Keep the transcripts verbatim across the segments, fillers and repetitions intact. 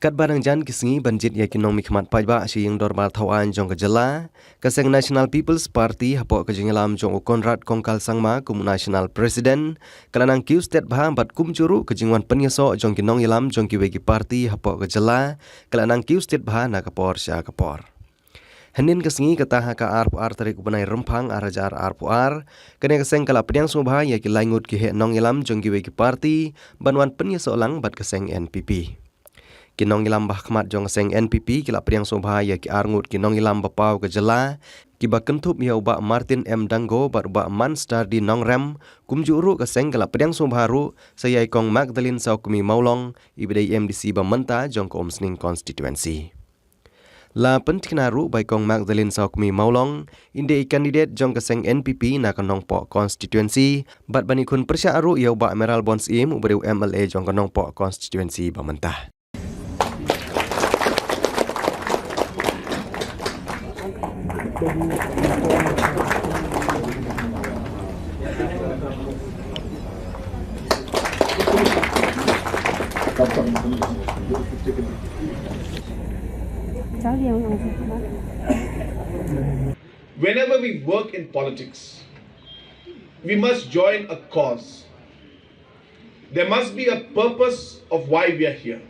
Katba dang jan ki sngi ban jied ïa ki nongmihkhmat paidbah sha ïing dorbar thaw aiñ jong ka jylla, ka seng National People's Party hapoh ka jingïalam jong u Conrad Kongkal Sangma kum u National President, ka la nang kiew stet bha bad kumjuh ruh ka jingwan pynïasoh jong ki nongïalam jong kiwei ki party hapoh ka jylla, ka la nang kiew stet bha na ka por sha ka por. Hynnin ka sngi kata ha ka arphew ar tarik u bnai Rymphang ar hajar arphew ar, kane ka seng ka la pdiang sngewbha ïa ki lai ngut ki heh nongïalam jong kiwei ki party, ban wan pynïasoh lang bad ka seng N P P. Ki nongïalam ba ha khmat jong ka seng N P P ki la pdiang sngewbha ïa ki ar ngut ki nongïalam ba paw ka jylla, kiba kynthup ïa u Bah Martin M Dango bad u Bah Manstardi Nongrem, kumjuh ruh ka seng ka la pdiang sngewbha ruh, sa ïa i Kong Magdalene Sawkmie Mawlong, iba dei M D C ba mynta jong ka Umsning Constituency. La pynthikna ruh ba i Kong Magdalene Sawkmie Mawlong, in dei i candidate jong ka seng N P P na ka Nongpoh Constituency, bad ban ïakhun pyrshah ruh ïa u Bah Mayralborn Syiem uba dei u M L A jong ka Nongpoh Constituency ba mynta. Whenever we work in politics, we must join a cause. There must be a purpose of why we are here.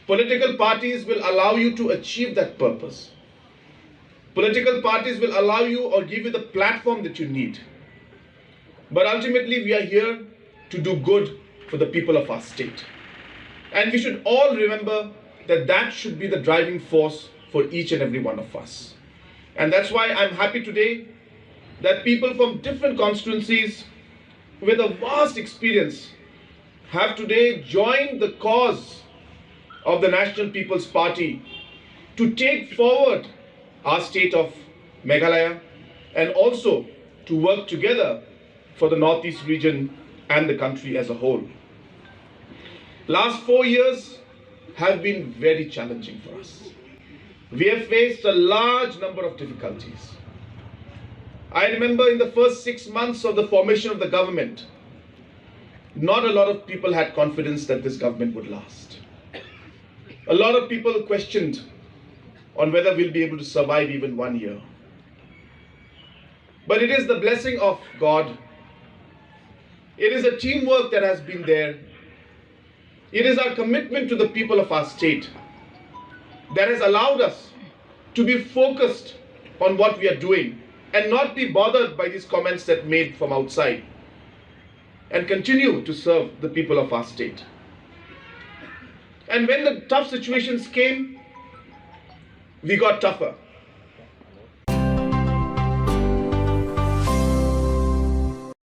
Political parties will allow you to achieve that purpose. Political parties will allow you or give you the platform that you need. But ultimately, we are here to do good for the people of our state. And we should all remember that that should be the driving force for each and every one of us. And that's why I'm happy today that people from different constituencies with a vast experience have today joined the cause of the National People's Party to take forward our state of Meghalaya and also to work together for the Northeast region and the country as a whole. Last four years have been very challenging for us. We have faced a large number of difficulties. I remember in the first six months of the formation of the government, not a lot of people had confidence that this government would last. A lot of people questioned on whether we'll be able to survive even one year. But it is the blessing of God. It is a teamwork that has been there. It is our commitment to the people of our state that has allowed us to be focused on what we are doing and not be bothered by these comments that made from outside and continue to serve the people of our state. And when the tough situations came, we got tougher.